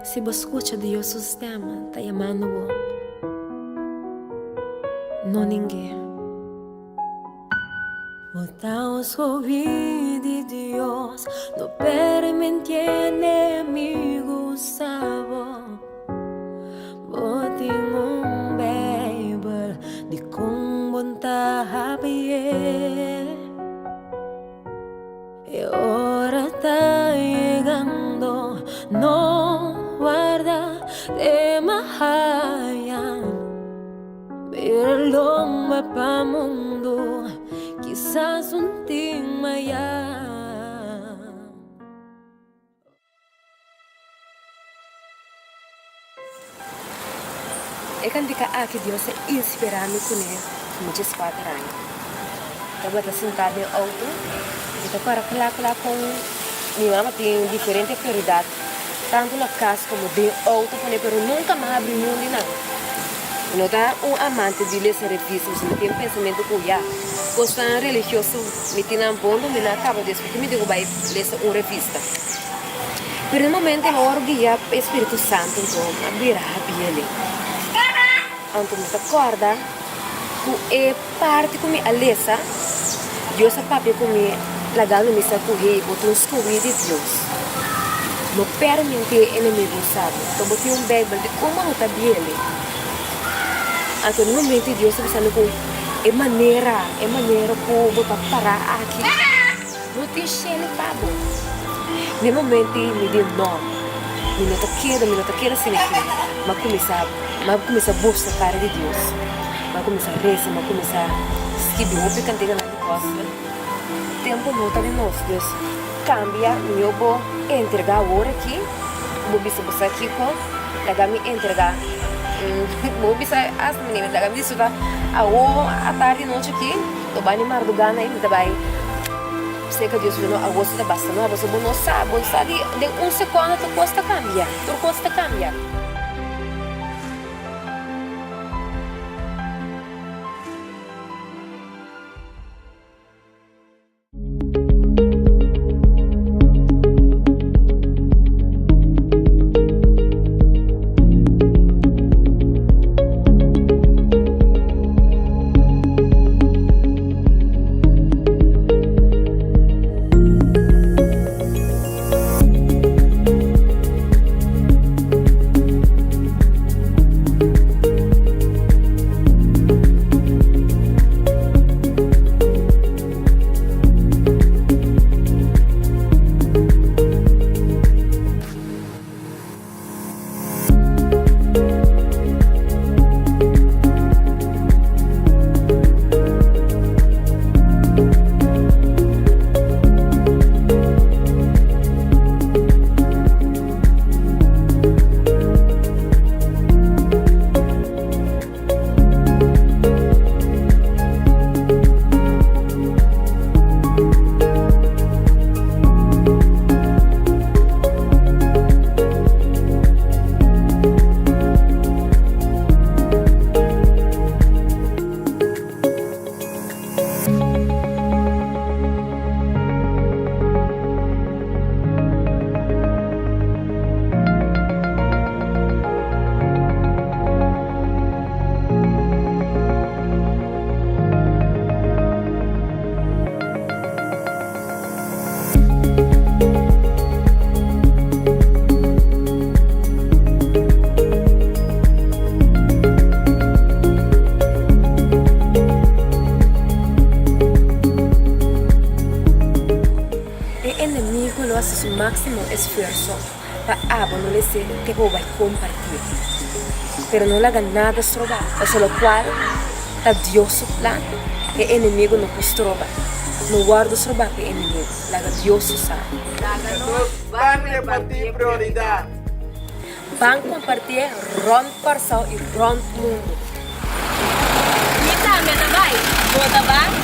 Si bo skucha Dios su stèm ta yamando bo, no ning'é. Bo ta un skohí di Dios, no permití enemigu usa bo. Bo tin un Beibel, dikon bo ta hapi'é? E ora ta yegando, no warda te mahaya. Mira lomba pa mundu, kisas un tin maya. E kantika aki Dios a inspirá mi kuné mi djeskuater aña. Tabata sintá den outo i ta kòrda kla kla kon mi mama tin diferente prioridat tantu na kas komo den outo kuné pero nunka mi a habri niun di nan. Mi no ta un amante di lesa revista pasobra mi tin pensamentu ku ya kosnan religioso mi tin nan bon dominá kaba despues ku mi tin ku bai lesa un revista. Pero e momento mi a wòrdu guiá pa e Spiritu Santu anto mi a bira habiele. Anto mi ta kòrda ku e parti ku mi a lesa, Dios a papia ku mi lagando mi sa ku, Hey, bo ta un skohí di Dios. No permití e enemigu usa bo. Anto bo tin un Beibel, dikon bo no ta biele? Anto na e momento Dios ta bisa mi ku e manera, e manera ku bo ta pará aki, No tin shelu pa bo. Den momento ei mi di no, mi no ta keda, mi no ta keda sin aki. Mi a kuminsá, mi a kuminsá buska kara di Dios. Mi a kuminsá resa, mi a kuminsá skibi hopi kantikanan di gospel. Tempu no ta di nos, dus kambia mihó bo entregá awor aki, bo bisa bo sa kiko, laga mi entregá. Bo bisa asta mi laga mi disfrutá awor atardi nochi aki. Lo bai ni mardugá na mi ta bai seka Dios mi no awor si ta basta no pasobra bo no sa bo sa di den un sekondo tur kos ta kambia tur kos ta kambia. E enemigo lo hasi su máksimo esfuerso pa abo no les'é ke bo bai kompartí. Pero no laga nada stroba, pasobra lokual ta Dios su plan, e enemigo no por stroba. No wòrdu strobá pa e enemigo, laga Dios su sa. Laga nos ban repartí prioridat. Ban kompartié rònt Kòrsou i rònt mundu. Mi tambe ta bai. Bo ta bai?